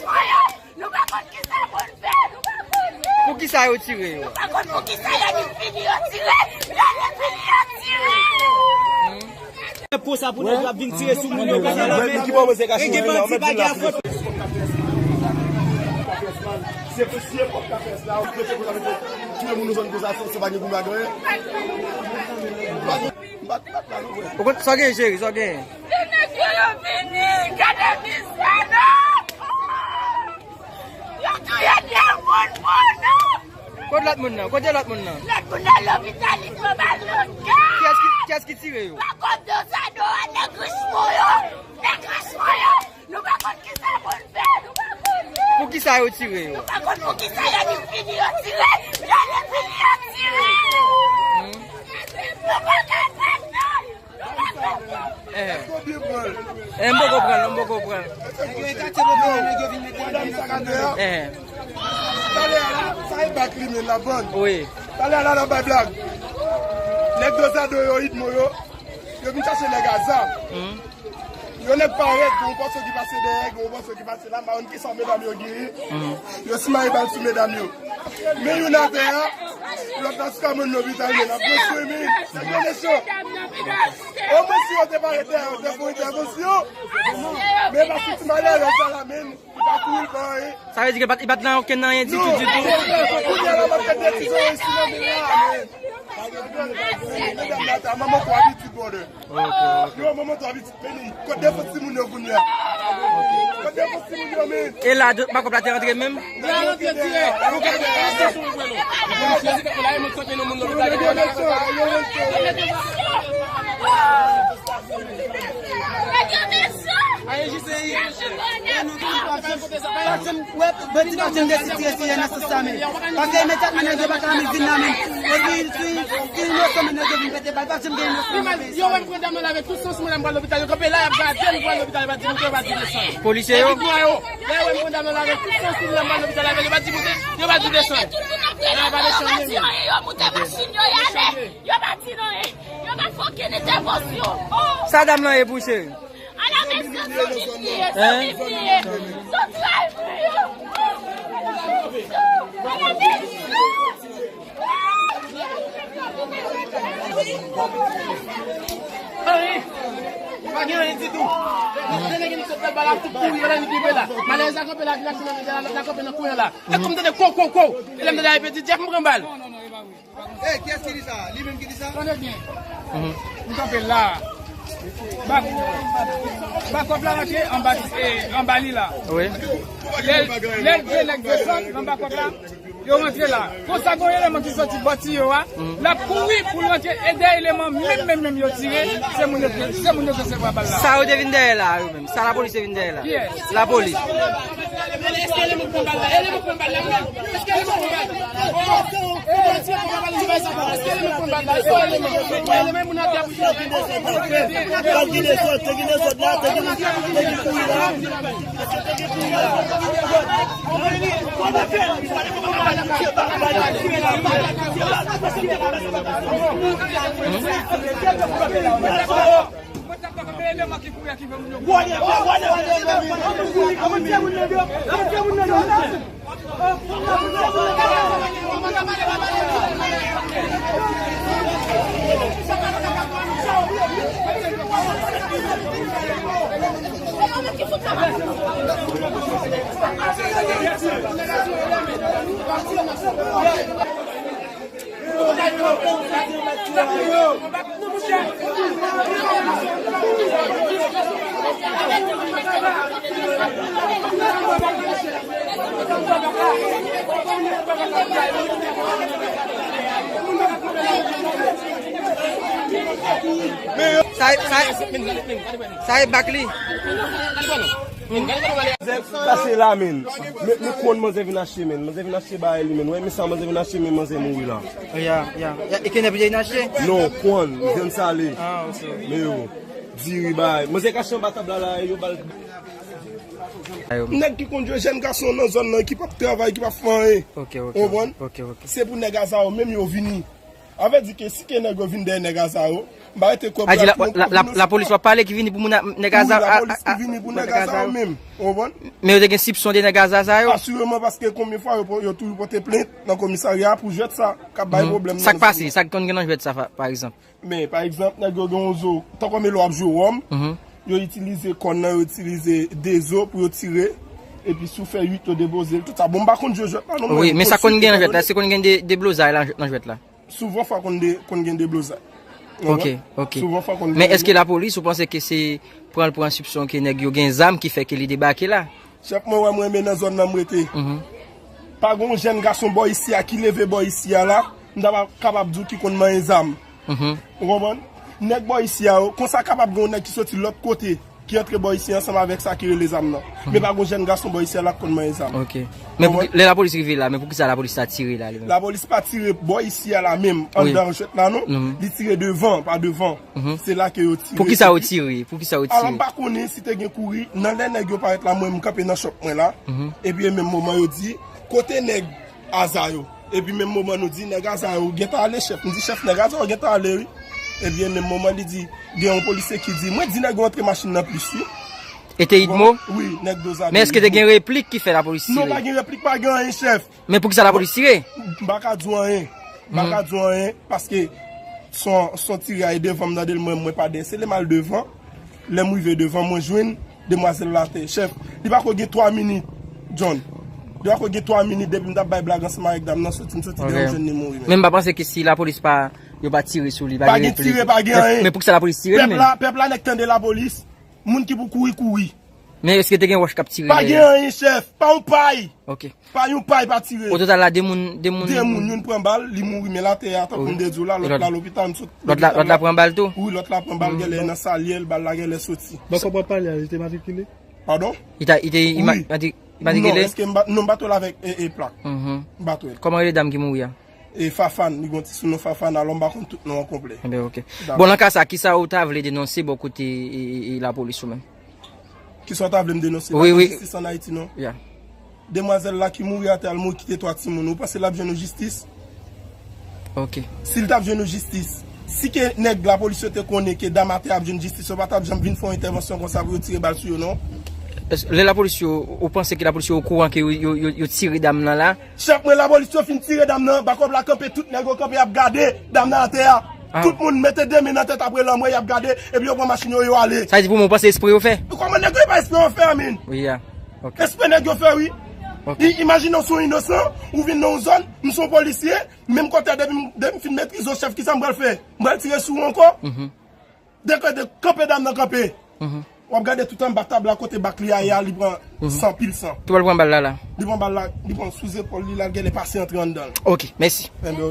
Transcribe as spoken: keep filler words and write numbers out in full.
Nou pa konn kisa moun fè, nou pa konn. Pou kisa yo tire yo? Nou pa konn pou kisa yo di fini yo tire, yo di fini yo tire. Pou sa, pou nèg yo ap vin tire sou moun yo konsa la, men ki pwopoze kache yo, yo mèt vin la. Se pou siye pòt kafes la, ou prete pou la mete touye moun nou zòn konsa, se pa gen pou la gen. M pa, m pa, m pa, m pa, non, frè. Ou konn sa gen, cheri, sa gen? Se nèg yo, yo vini, gade mizè, non! Yo touye de moun, moun, non! Kote lòt moun nan? Kote lòt moun nan? Lòt moun nan lopital, li pran bal nan kè! Kiyès ki, kiyès ki tire yo? Pako Dozado a, nèg Richmond yo! Nèg Richmond yo! Nou pa konn kisa moun fè, nou pa konn. Pou kisa yo tire yo? Nou pa konn pou kisa yo di fini yo tire, yo di fini yo tire. Nou pa ka fè sa. Eh. Eh, m poko pran, m poko pran. Eh. Talè a la, sa e bak li men la bann. Wi. Talè a la, la bay blag. Nèg Dozado yo, Idmo yo, yo vin chache nèg a zam. Yo nèg parèt, gen yon pòsyon ki pase dèyè, gen yon pòsyon ki pase la, m pa konn kisa medam yo genyen. Yo simaye bal sou medam yo. Men youn atè a, lòt la sou ka moun lopital, men n ap mesye, men. Sa gen mesye. Omwen si yo te parèt dèyè, yo te fè yon entèvansyon. Men pa fouti malere sa la, men. Li pa kouri, li pa anyen. Sa vle di ke li pa t, li pa t nan okenn anyen ditou, ditou. Non. Kounye a la, m ap fè de ti zore isi nan men la, men. Medam la ta, manman twa pitit, brother. Ok, ok. Yo, manman twa pitit, men li. Kote defans timoun yo kounye a? Kote defans timoun yo, men? E la, bakòp la te rantre menm? La rantre dirèk. Nou ka fè asansyon pou nou. Mesye, se te pou la, e mwen kote nou moun lopital. Yo, yo, yo, yo. Ayen jis e. Wè, bandi pa janm deside tire sou Ernest sa, men. Paske imedyatman nèg yo pa ka vin nan men. Epi si, si inosan, men nèg yo vin pete bal, pa janm gen inosan nan peyi sa. Yo wè m pran dam nan avèk tout sans mwen la, m pral lopital, yo kanpe la, y ap gade m pral lopital, yo pa di moute, yo pa di desann. Polisye yo? Epi nwa yo. Lè yo wè m pran dam nan avèk tout sans mwen la, m pral lopital avèk, yo pa di moute, yo pa di desann. Nan pa desann, men. Yo moute machin yo, y ale. Yo pa di nan anyen. Yo pa fè okenn entèvansyon. Oh! Sa dam lan ye pou cheri? Ala mesye, sou vit li ye, sou vit li ye. Sou tray li ye. Ala mesye. Anyen. Pa gen anyen ditou. Lè nèg ki sot fè bal la, tout kouri, yo la ni rive la. Malere sa kanpe la, vin achte nan medya la, lòt la kanpe nan kwen la. Epi m tande ko, ko, ko. E lè m tande a, epi di, Jeff, m pran bal. Eh, kiyès ki di sa? Li menm ki di sa? Tande byen. M kanpe la. Bak-, bakòp la rantre anba, eh, anba li la. Wi. Lè, lè de nèg desann nan bakòp la, yo rantre la. Konsa, gon eleman ki soti bò tiyo a, l ap kouri pou l rantre, e de eleman menm, menm, menm yo tire, se moun yo, se moun yo resevwa bal la. Sa yo te vin dèyè la, yo menm? Sa lapolis te vin dèyè la? Kiyès? Lapolis. Sa, sa, sa e bak li. Zèk pase la, men. Men, men kwann manzè vin achte, men. Manzè vin achte bagay li, men. Wè, men sa manzè vin achte, men manzè mouri la. Ya, ya. Ya, e kenèp li te vin achte? Non, kwann, vyann sale. Ah, ok. Men yo, diri bagay. Manzè kache anba tab la, la, yo ba l. Nèg ki konn jwe jèn gason nan zòn nan, ki p ap travay, ki p ap fè anyen. Ok, ok, ok, ok. Ou konprann? Se pou nèg a sa yo menm yo vini. An vle di ke si ke nèg yo vin dèyè nèg a sa yo, m pa rete kwè pou y ap pran kob nou sou kont. Lapolis w ap pale ki vini pou moun a, nèg a sa yo. Wi, lapolis ki vini pou nèg a sa yo menm. Ou konprann? Men yo te gen sipson de nèg a sa yo? Asireman, paske konbyen fwa yo, yo toujou pote plent nan komisarya pou jwèt sa k ap bay pwoblèm nan zòn nan. Sa k pase? Sa k konn gen nan jwèt sa, pa egzanp? Men, pa egzanp, nèg yo gen yon zo, tankou Melo ap jwe wòm, yo itilize kòn nan, yo itilize de zo pou yo tire, epi si w fè uit, yo depoze l, tout sa. Bon, m pa konn jwe jwèt la non, mwen. Wi, men sa konn gen nan jwèt la, èske konn gen de, deblozay la, nan jwèt la? Souvan fwa konn de, konn gen deblozay. Ok, ok. Souvan fwa konn gen. Men èske lapolis, ou panse ke se pran l pou ensipsyon ke nèg yo gen zam ki fè ke li debake la? Chèf, mwen wè mwen renmen nan zòn nan m rete. Pa gen yon jèn gason bò isi a ki leve bò isi a la, m ta pa kapab di w ki konn manyen zam. Ou konprann? Nèg bò isi a yo, konsa kapab gen yon nèg ki soti lòt kote, ki antre bò isi ansanm avèk sa ki rele zam nan. Men pa gen yon jèn gason bò isi a la k konn manyen zam. Ok. Men pou, lè lapolis rive la, men poukisa lapolis ta tire la, li menm? Lapolis pa tire bò isi a la menm, anndan jwèt la non. Li tire devan, pa devan. Se la ke yo tire. Poukisa yo tire? Poukisa yo tire? Alò, m pa konnen si te gen kouri. Nan lè nèg yo parèt la, mwen, m kanpe nan chòp mwen la. Epi e menm moman yo di, kote nèg Aza yo? Epi menm moman nou di, nèg Aza yo gentan ale, chèf. M di, chèf, nèg Aza yo gentan ale, wi. Epi e menm moman li di, gen yon polisye ki di, mwen di nèg yo antre machin nan plis, wi. E te Idmo? Wi, nèg Dozado. Men èske te gen replik ki fè lapolis tire? Non, pa gen replik, pa gen anyen, chèf. Men poukisa lapolis tire? M pa ka di w anyen. M pa ka di w anyen, paske son, son tire a e devan m tande l, mwen, mwen pa dèyè. Se lè m al devan, lè m rive devan, mwen jwenn demwazèl la atè. Chèf, li pa ko gen twa minit, John. Li pa ko gen twa minit depi m t ap bay blag ansanm avèk dam nan, soti, m soti dèyè, m jwenn li mouri menm. Men m pa panse ke si lapolis pa, yo pa tire sou li, pa gen replik. Pa gen tire, pa gen anyen. Men poukisa lapolis tire li menm? Pèp la, pèp la nèk tande lapolis. Moun ki pou kouri, kouri. Men èske te gen wòch k ap tire dèyè? Pa gen anyen, chèf. Pa yon pay. Ok. Pa yon pay pa tire. O total la, de moun, de moun. De moun, youn pran bal, li mouri, men l atè a, tankou m te di w la, lòt la lopital, m sot lopital la. Lòt la pran bal tou? Wi, lòt la pran bal, genlè nan salyè l, bal la genlè soti. Bòkò w ap pale a, li te matrikile? Padon? Li ta, li te ima-, matri-, matrikile? Non, èske m ba-, non, m ba tò l avèk, e, e, plak. M ba tò l. Kòman rele dam ki mouri a? E Fafan, li gon ti sou non Fafan, alò m pa konn tout non an konplè. Enben, ok. Bon, nan ka sa, kisa ou ta vle denonse bò kote, e, e, e, lapolis ou menm? Kisa w ta vle m denonse? Wi, wi. Pa gen jistis ann Ayiti, non. Ya. Demwazèl la ki mouri atè a, l mouri kite twa timoun. Ou panse l ap jwenn yon jistis? Ok. Si l t ap jwenn yon jistis, si ke nèg lapolis yo te konnen ke dam atè a ap jwenn jistis, yo pa t ap janm vin fè yon entèvansyon konsa pou yo tire bal sou yo, non. Èske lè lapolis yo, ou panse ke lapolis yo okouran ke yo, yo, yo, yo tire dam nan la? Chèf, mwen, lapolis yo fin tire dam nan, bakòp la kanpe, tout nèg yo kanpe, y ap gade dam nan atè a. Ah. Tout moun mete de men nan tèt apre lanmò, y ap gade, epi yo pran machin yo, yo ale. Sa vle di pou mwen, ou panse espre yo fè? Kòman nèg yo pa espre yo fè, Amin? Wi, ya. Ok. Espre nèg yo fè, wi. Ok. I-, imajine w se yon inosan, ou vin nan yon zòn, m se yon polisye, menm kote a, depi m, depi m fin metrize w, chèf, kisa m pral fè? M pral tire sou ou ankò? Deklè de kanpe dam nan kanpe. W ap gade tout anba tab la kote bak li a ye a, li pran san, pil san. Ki bò l pran bal la, la? Li pran bal la, li pran sou zepòl li la, l genlè pase antre anndan l. Ok, mèsi. Enben,